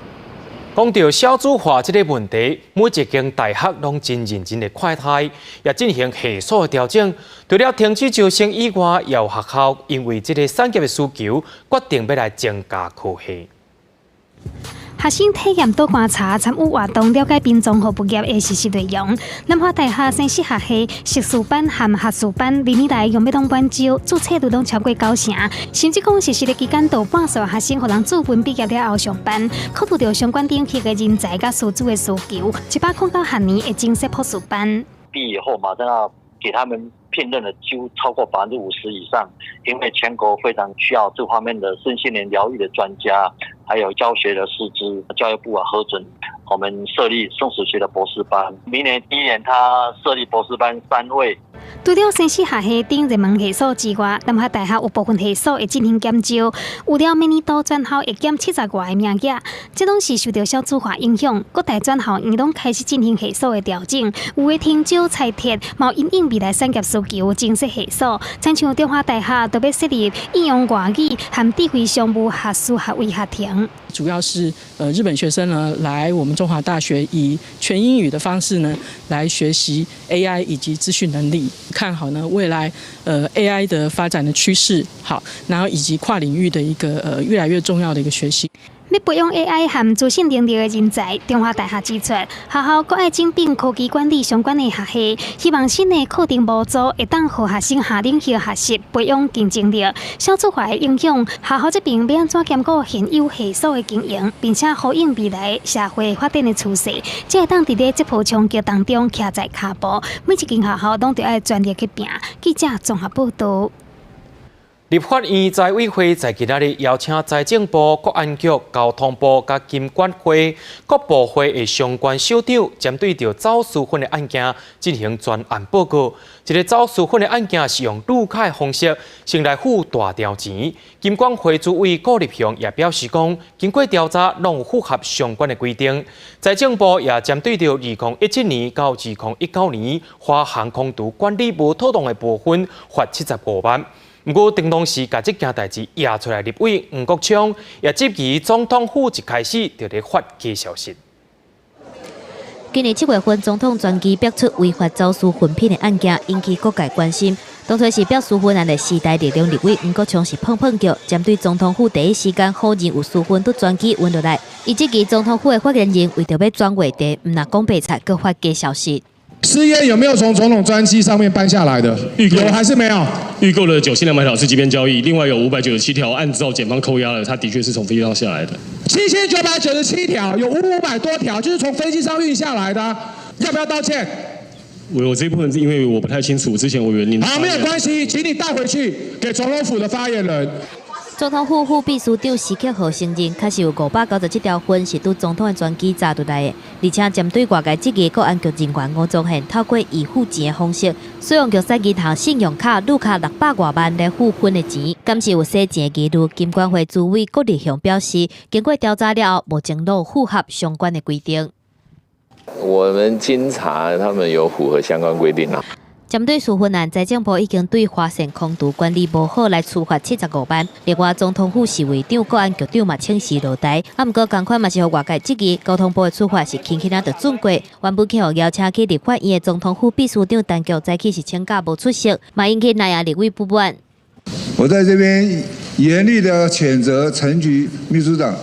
講著少子化這個問題，每一間大學攏真認真的看待，也進行系所的調整。除了停止招生以外，也有學校因為這個產業的需求，決定欲來增加科系。學生體驗倒觀察、參與活動，了解殯葬服務業的實習內容。南華大學生死學系碩士班和學士班，歷年來用欲攏滿招，注冊率攏超過九成。甚至講實習的期間，就半數學生予人注文畢業了後上班。考慮著相關領域的人才佮師資的需求，109學年會增設博士班。畢業後馬上要給他們聘任的幾乎超過50%以上，因為全國非常需要這方面的身心靈療癒的專家，還有教學的師資。教育部啊核准我們設立生死學的博士班，明年第一年他設立博士班三位。除了生死學系等熱門系所之外，南華大學有部分系所會進行減招，有了明年度全校會減70外个名額，這攏是受著少子化影響。各大專校院攏開始進行系所的調整，有的停招裁撤，嘛因應未來產業需求增設系所。親像中華大學就欲設立應用外語和智慧商務學士學位學程。主要是日本學生呢來我們中華大學以全英語的方式呢來學習 AI 以及資訊能力，看好呢未來AI 的發展的趨勢，好，然後以及跨領域的一個越來越重要的一個學習。欲培養 AI 和資訊能力的人才，中華大學指出，學校閣愛整併科技管理相關的學系，希望新的課程模組會當予學生跨領域學習，培養競爭力。少子化的影響，學校這邊欲按怎兼顧現有系所的經營，並且呼應未來社會發展的趨勢，才會當佇咧這波衝擊當中徛在跤步。每一間學校攏著愛全力去拚。記者綜合報導。立法院財委會在今仔日邀請財政部、國安局、交通部佮金管會各部會的相關首長，針對著走私粉的案件進行專案報告。這个走私粉的案件是用綠卡的方式先來付大條錢。金管會主委顧立雄也表示講，經過調查，攏有符合相關的規定。財政部也針對著2017年到2019年華航空除管理無妥當的部分，罰75萬。毋過，當時共這件代誌惹出來，立委黃國昌也質疑總統府一開始就咧發假消息。今年7月份，總統專機爆出違法走私粉品的案件，引起各界關心。當初是爆私粉案的時代力量立委黃國昌是碰碰轎，針對總統府第一時間否認有私粉佇專機運落來，伊質疑總統府的發言人為著欲轉話題，毋但講白菜，閣發假消息。私菸有沒有從總統專機上面搬下來的？有還是沒有？預購了9200條是即邊交易，另外有597條按照檢方扣押了，他的確是從飛機上下來的。7997條，有500多條就是從飛機上運下來的，要不要道歉？我這部分因為我不太清楚，之前委員您。好，沒有關係，請你帶回去給總統府的發言人。總統府副秘書長施克豪承認，確實有597條粉是佇總統的專機炸落來的，而且針對外界質疑，國安局人員吳宗憲透過預付錢的方式，使用玉山銀行信用卡綠卡600外萬來付粉的錢，敢是有洗錢的疑慮。金管會主委郭立雄表示，經過調查了後，目前攏符合相關的規定。我們經查，他們有符合相關規定啊。針對私粉案，財政部已經對華盛空廚管理無好來處罰75萬。另外，總統府侍衛長、國安局長嘛請辭落台。啊，毋過仝款嘛是予外界質疑，交通部的處罰是輕輕仔就準過。原本去予邀請去立法院的總統府秘書長陳菊，早起是請假無出席，嘛引起內野立委不滿。我在這邊嚴厲的譴責陳菊秘書長，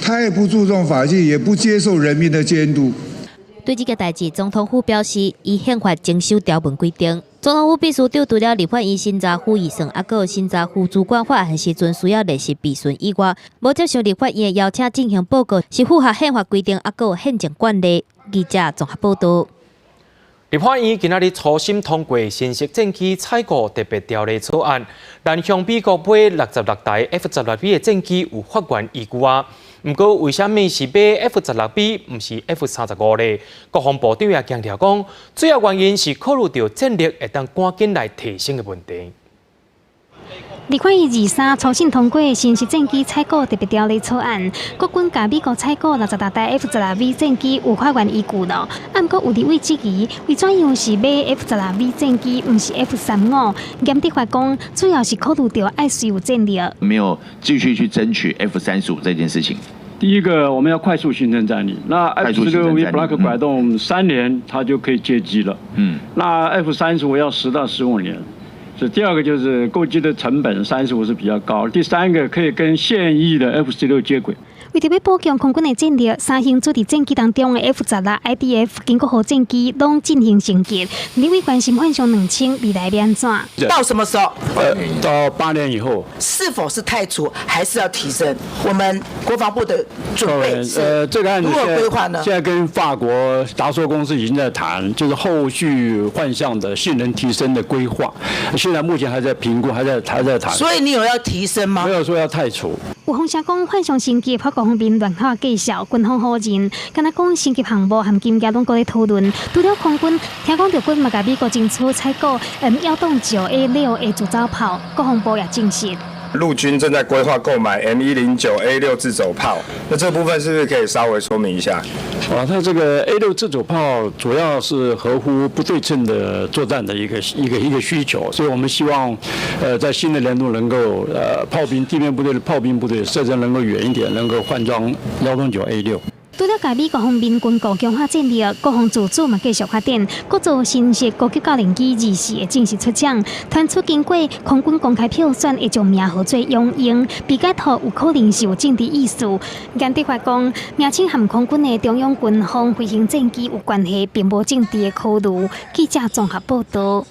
太不注重法紀，也不接受人民的監督。對這个代誌，總統府表示，依憲法遵守條文規定。總統府秘書長除了立法院審查府預算，抑閣有審查副主管法案時陣需要列席備詢以外，無接受立法院的邀請進行報告，是符合憲法規定，抑閣有憲政慣例。記者綜合報導。立法院今仔日初審通過新式戰機採購特別條例草案，但向美國買66台 F-16V 的戰機有法源依據啊。毋過，為啥物是買 F-16V，毋是 F-35呢？國防部長也強調講，主要原因是考慮著戰力會當趕緊來提升的問題。立法院23初審通過新式戰機採購特別條例草案，國軍共美國採購66台 F-16V 戰機有法源依據囉。啊，毋過有立委質疑，為怎樣是買 F-16V 戰機，毋是 F-35？嚴德發講，主要是考慮著愛隨有戰力。沒有繼續去爭取 F-35這件事情。第一個，我們要快速形成戰力。那 F-16V Block 拐動3年，它就可以接機了。那 F-35要10到15年。這第二個就是購機的成本，35是比較高。第三個可以跟現役的 F-16接軌。為著欲補強空軍的戰力，三型主力戰機當中的 F-16 IDF 經國號戰機攏進行升級。立委關心幻象2000未來欲按怎？到什麼時候？到8年以後。是否是汰除，還是要提升？我們國防部的準備是這個案子如何規劃呢？現在跟法國達索公司已經在談，就是後續幻象的性能提升的規劃。現在目前還在評估，還在談。所以你有要提升嗎？沒有說要汰除。有風聲講幻象升級，法國方面亂口介紹，軍方否認。敢若講升級項目和金額攏閣咧討論。除了空軍，聽講陸軍嘛共美國爭取採購 M109 A6 的自走炮，國防部也證實。陸軍正在規劃購買 M109 A6 自走炮，那這部分是不是可以稍微說明一下？啊，它這個 A6 自走炮主要是合乎不對稱的作戰的一個需求，所以我們希望，在新的年度能夠，炮兵地面部隊的炮兵部隊射程能夠遠一點，能夠換裝109 A6。除了共美國方面軍購強化戰力，國防自主嘛繼續發展，閣做新式高級教練機24會正式出廠，傳出經過空軍公開票選，會將名號做勇鷹，被解讀有可能是有政治意思。顏德發講，名稱和空軍的中央軍方飛行戰機有關係，並無政治的考慮。記者綜合報導。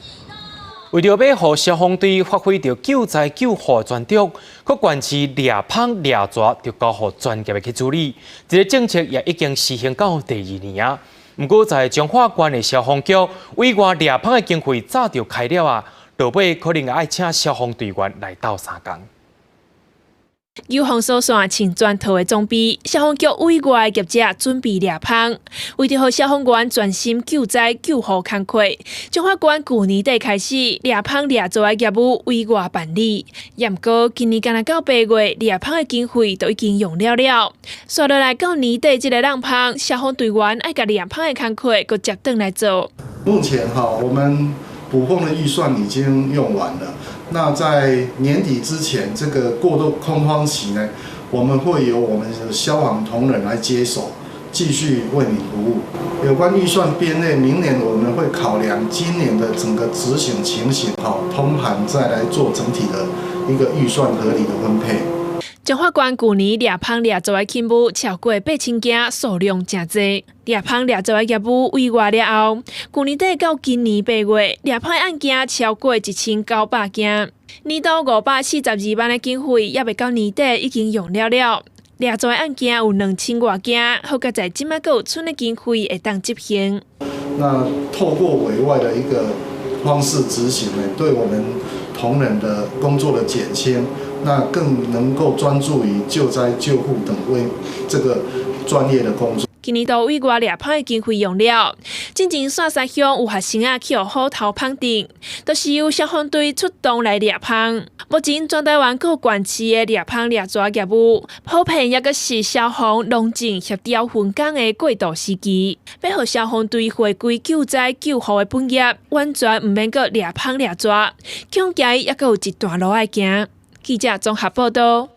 為著欲予消防隊發揮著救災救護專長，閣縣市掠蜂掠蛇就交予專業的去處理。這個政策也已經實行到第二年啊。毋過在彰化縣的消防局委外掠蜂的經費早就開了啊，落尾可能愛請消防隊員來鬥相共。消防疏線穿全套的裝備，消防局委外業者準備掠蜂，為著予消防員專心救災救護工課，彰化縣舊年底開始掠蜂掠蛇的業務委外辦理。毋過今年干焦到8月，掠蜂的經費都已經用了了。紲落來到年底這个朗蜂，消防隊員愛共掠蜂的工課閣接轉來做。目前哈，我們補蜂的預算已經用完了。那在年底之前，這個過渡空窗期呢，我們會由我們的消防同仁來接手，繼續為你服務。有關預算編列，明年我們會考量今年的整個執行情形，好，通盤再來做整體的一個預算合理的分配。彰化縣舊年掠蜂掠蛇的勤務超過8000件，數量誠濟。掠蜂掠蛇的業務委外了後，舊年底到今年8月，掠蜂的案件超過1900件，年度542萬的經費，猶未到年底已經用了了。掠蛇的案件有2000外件，好佳哉這擺閣有賰的經費會當執行。那透過委外的一個方式執行呢，對我們同仁的工作的減輕。那更能夠專注於救災救護等為這個專業的工作。今年度委外掠蜂的經費用了，進前線山鄉有學生仔去予虎頭蜂蜇，都是由消防隊出動來掠蜂。目前全台灣各縣市的掠蜂掠蛇業務，普遍猶閣是消防農政協調分工的過渡時期，欲予消防隊回歸救災救護的本業，完全毋免閣掠蜂掠蛇，恐驚猶閣有一段路愛行。記者綜合報導。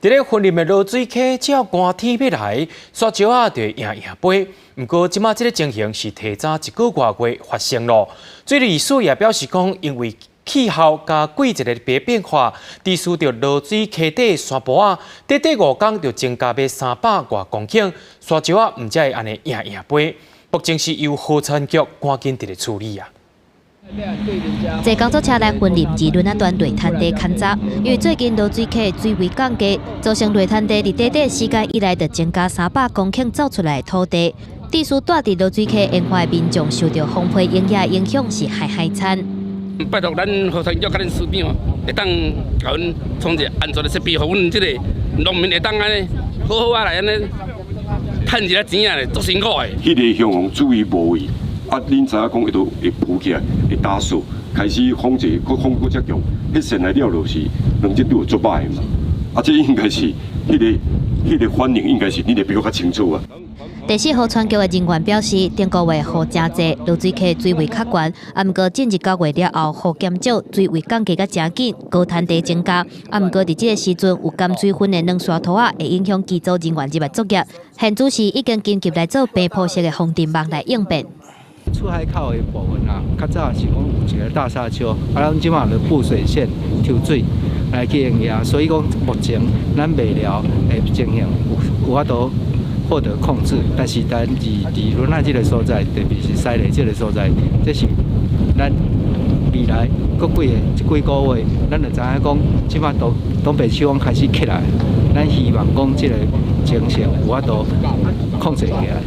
佇咧雲林的濁水溪，只要寒天欲來，沙石仔就會硬硬飛。毋過，這擺這个情形是提早一個外月發生咯。水利署也表示講，因為氣候佮季節的變化，致使著濁水溪底山坡仔，短短5工就增加欲300外公頃，沙石仔毋才會按呢硬硬飛。目前是由河川局趕緊佇咧處理啊。坐工作車來雲林二崙仔段泥灘地勘察，因為最近濁水溪水位降低，造成泥灘地佇短短時間以內就增加300公頃走出來的土地，致使蹛佇濁水溪沿岸的民眾受著風皮蠅蟻影響是害害慘。拜託咱河川局佮恁署長，會當共阮創一个安全的設備，予阮這個農民會當按呢好好仔來按呢趁一下錢仔咧，足辛苦的。彼个鄉洪注意無位。啊！恁知影講，伊都會浮起來，會打掃，開始風濟，閣風閣遮強，彼線來了就是兩隻都有足歹的嘛。啊，這應該是彼个反應，應該是恁會比我較清楚啊。第四河川局的人員表示，頂個月雨誠濟，濁水溪水位較懸，啊，毋過進入9月了後，雨減少，水位降低甲誠緊，高灘地增加，啊，毋過佇這个時陣有含水分的軟沙土仔，會影響機組人員入來作業。現主是已經緊急來做平鋪式的防塵網來應變。出海口的部分啊，較早是講有一个大沙丘，啊，咱這馬就布水線抽水，來去營業，所以講目前咱麥寮的情形有法度獲得控制，但是咱佇崙仔這个所在，特別是西螺這个所在，這是咱未來閣幾個月，咱就知影講，這馬東北季風開始起來，咱希望講這个情形有法度控制起來。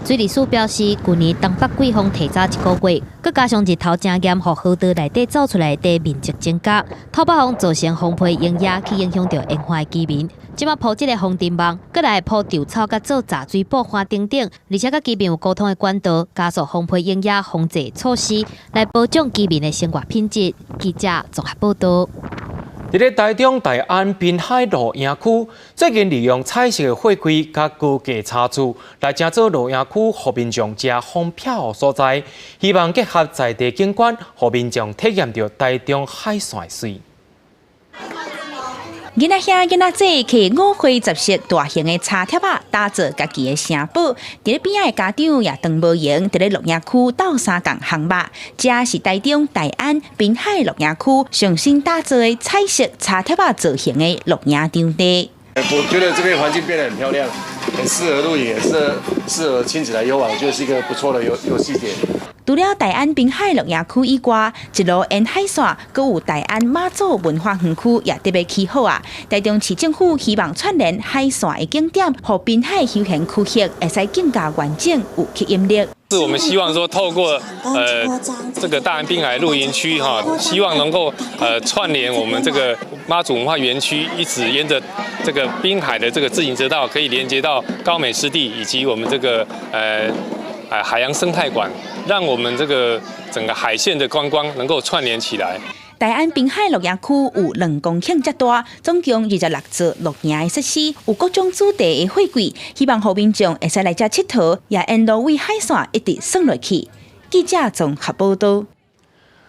水利署表示，舊年東北季風提早一個月，閣加上日頭真炎，予河道內底走出來的面積增加，透北風造成風皮湧葉去影響著沿岸的居民。這馬鋪這个防塵網，閣來鋪稻草，佮做雜水布花等等，而且佮居民有溝通的管道，加速風皮湧葉防治措施，來保障居民的生活品質。記者綜合報導。佇咧台中大安濱海露營區，最近利用彩色的貨櫃佮高架插柱來成做露營區，予民眾食風票的所在，希望結合在地景觀，予民眾體驗著台中海線的媠。囡仔兄、囡仔姊提五花十色大型的柴貼仔，打造家己的城堡。佇咧邊仔的家長也當無閒，佇咧露營區鬥相共項目。這是台中大安濱海露營區上新打造的彩色柴貼仔造型的露營場地。我覺得這邊環境變得很漂亮，很適合露營，也是適合親子來遊玩，我覺得是一個不錯的遊憩點。除了大安濱海露營區以外，一路沿海線，閣有大安媽祖文化園區也特別起好啊！台中市政府希望串聯海線的景點，予濱海休閒區域會使更加完整、有吸引力。是我們希望說，透過這個大安濱海露營區哈，希望能夠串聯我們這個媽祖文化園區，一直沿着這個濱海的這個自行車道，可以連接到高美濕地以及我們這個海洋生態館，讓我們這個整個海線的觀光能夠串聯起來。大安濱海露營區有2公頃遮大，總共26座露營的設施，有各種主題的貨櫃，希望予民眾會使來遮𨑨迌，也沿路對海線一直耍落去。記者綜合報導。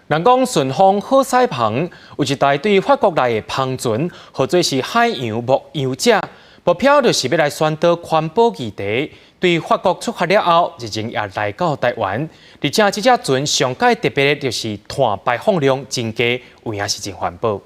人講順風好駛帆，有一台對法國來的帆船，號做是海洋牧羊者，目標就是欲來宣導環保議題。對法國出發了後，日前也來到台灣。而且這隻船上蓋特別的就是碳排放量真低，有影是真環保。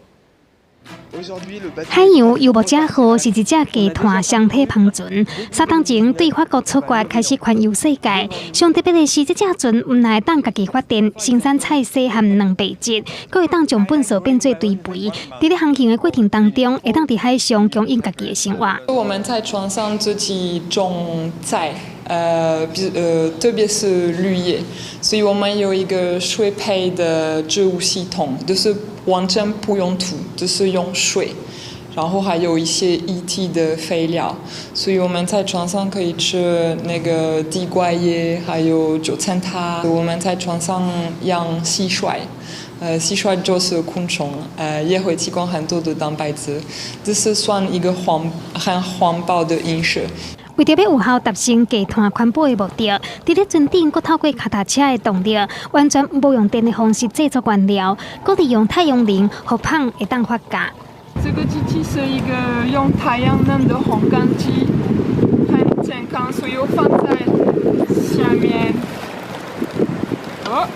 海洋遊牧者號是一隻低碳雙體帆船，3冬前對法國出發開始環遊世界。上特別的是，這隻船毋但會當家己發電、生產菜蔬和蛋白質，閣會當將糞埽變做堆肥。佇咧航行的過程當中，會當佇海上供應家己的生活。我們在船上自己種菜，特別是綠葉，所以我們有一個水培的植物系統，就是完全不用土，就是用水，然後還有一些液體的肥料，所以我們在船上可以吃那個地瓜葉，還有九層塔。我們在船上養蟋蟀，蟋蟀就是昆蟲，也會提供很多的蛋白質，這是算一個很環保的飲食。為著欲有效達成低碳環保的目的，佇咧船頂閣透過跤踏車的動力，完全無用電的方式製作原料，閣利用太陽能，予麭會當發酵。這個機器是一個用太陽能的烘乾機，很健康，所以我放在下面。哦，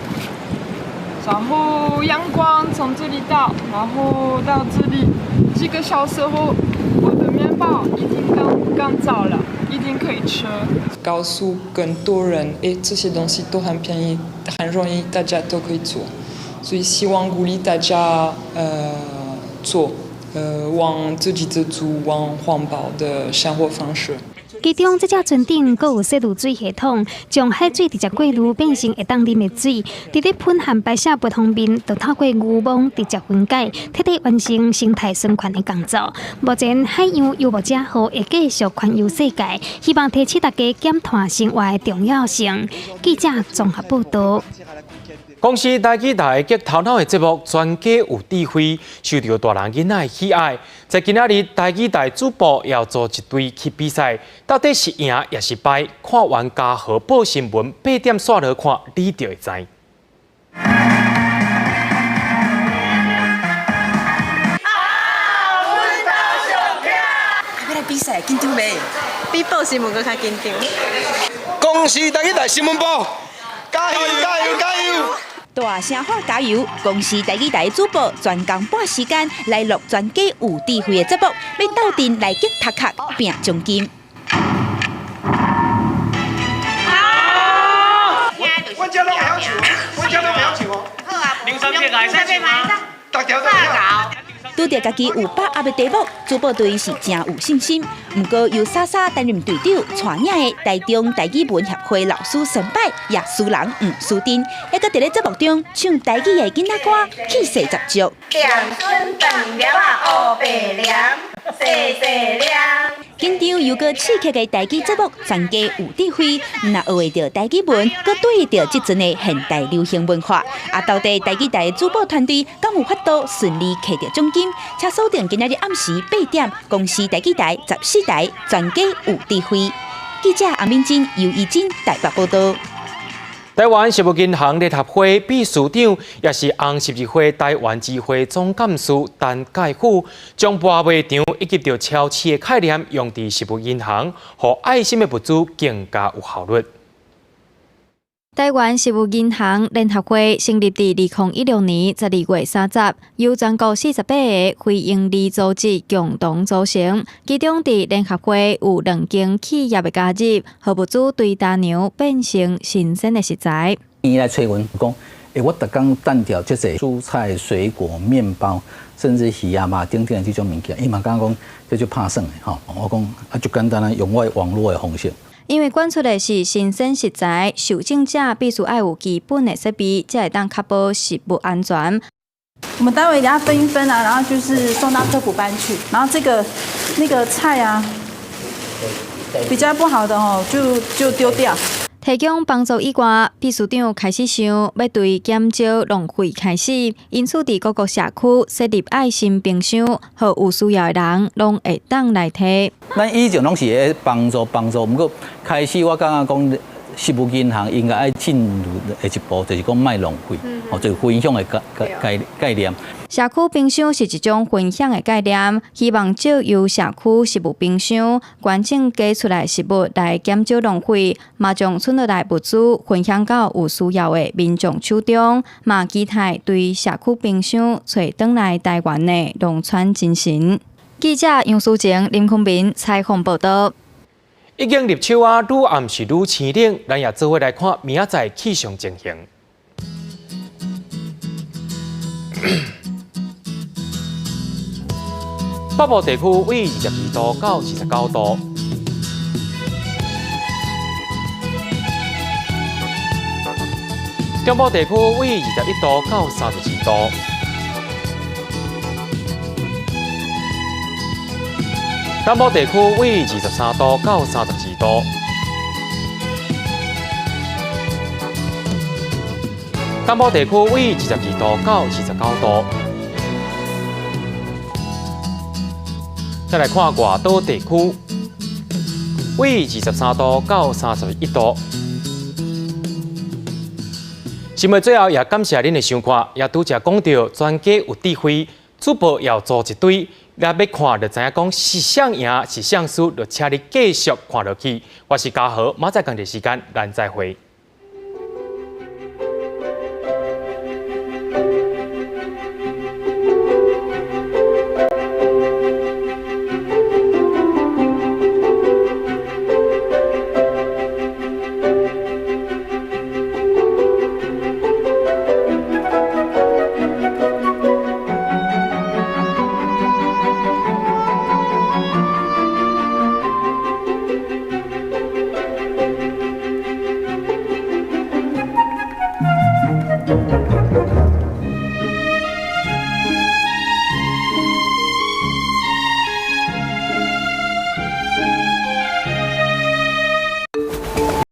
然後陽光從這裡到，然後到這裡，幾個小時後，我的麵包已經乾燥了。一定可以吃。告訴更多人，誒，這些東西都很便宜，很容易，大家都可以做。所以希望鼓勵大家，做，往自給自足、往環保的生活方式。其中，這隻船頂閣有洗濾水系統，將海水直接過濾變成會當啉的水。佇咧噴和排泄物方面，就透過漁網直接分解，徹底完成生態循環的工作。目前，海洋遊牧者號會繼續環遊世界，希望提醒大家減碳生活的重要性。記者綜合報導。公視台語台激頭腦的節目《專家有智慧》受著大人囡仔的喜愛。在今仔日，台語台主播要組一隊去比賽，到底是贏抑是敗？看完嘉禾報新聞8點煞落看，你就會知。啊！阮兜上巧。欲來比賽，緊張袂？比報新聞閣較緊張。公視台語台新聞部，加油加油加油！大聲喊加油！公視台語台主播專工撥時間來錄全家有智慧的節目，欲鬥陣來激頭殼拼獎金。阮遮攏會曉唱，阮遮攏會曉唱哦。好啊，劉三姐會使唱嗎？逐條都會曉。拄著家己有把握的題目，主播隊是誠有信心。毋過由莎莎擔任隊長，帶領的台中台語文協會老師先擺，也輸人毋輸陣，猶閣佇咧節目中唱台語的囡仔歌，氣勢十足。兩春飯粒仔烏白涼，細細涼。緊張又閣刺激的台語節目，全家有智慧，毋若學會著台語文，閣對著這陣的現代流行文化。啊，到底台語台的主播團隊敢有法度順利摕著獎金？請鎖定今仔日暗時8點，公視台語台14台，全家有智慧。記者阿敏珍、尤怡珍台北報道。台灣食物銀行聯合會秘書長，也是紅十字會台灣支會總幹事陳介富，將跋賣場以及著超市的概念用佇食物銀行，予愛心的物資更加有效率。台灣食物銀行聯合會成立佇2016年12月30，由全國48個非營利組織共同組成。其中，佇聯合會有兩間企業的加入，予物資對大娘變成新鮮的食材。伊來揣阮講，欸，我逐工單調這濟蔬菜、水果、麵包，甚至魚仔肉等等的這種物件，伊嘛感覺講這足拍算的吼。我講啊，足簡單啊，用我的網路的方式。因為捐出的是新鮮食材，受贈者必須愛有基本的設備，才會當確保食物安全。我們待會給它分一分啊，然後就是送到科普班去。然後這個那個菜啊，比較不好的哦，就丟掉。提供幫助以外，秘書長開始想欲對減少浪費開始，因此佇各個社區設立愛心冰箱，予有需要的人攏會當來提。咱以前攏是咧幫助幫助，毋過開始我感覺講，食物銀行應該愛進入的一步，就是講莫浪費，哦，就是分享的概念。社區冰箱是一種分享的概念，希望藉由社區食物冰箱捐贈加出來食物來減少浪費，嘛將剩落來物資分享到有需要的民眾手中，嘛期待對社區冰箱揣轉來台灣的農村精神。記者楊淑靜、林坤明採訪報道。已經入秋啊，愈暗是愈生冷，咱也做伙來看明仔載氣象情形。北部地區為22度到29度，中部地區為21度到32度，南部地區為23度到32度，東部地區為22度到29度。再來看外島地區，為23度到31度。新聞最後也感謝恁的收看，也拄才講著專家有智慧，主播也有組一隊。你欲看就知影講是誰贏是誰輸，就請你繼續看落去。我是嘉豪，明仔載仝一時間，咱再會。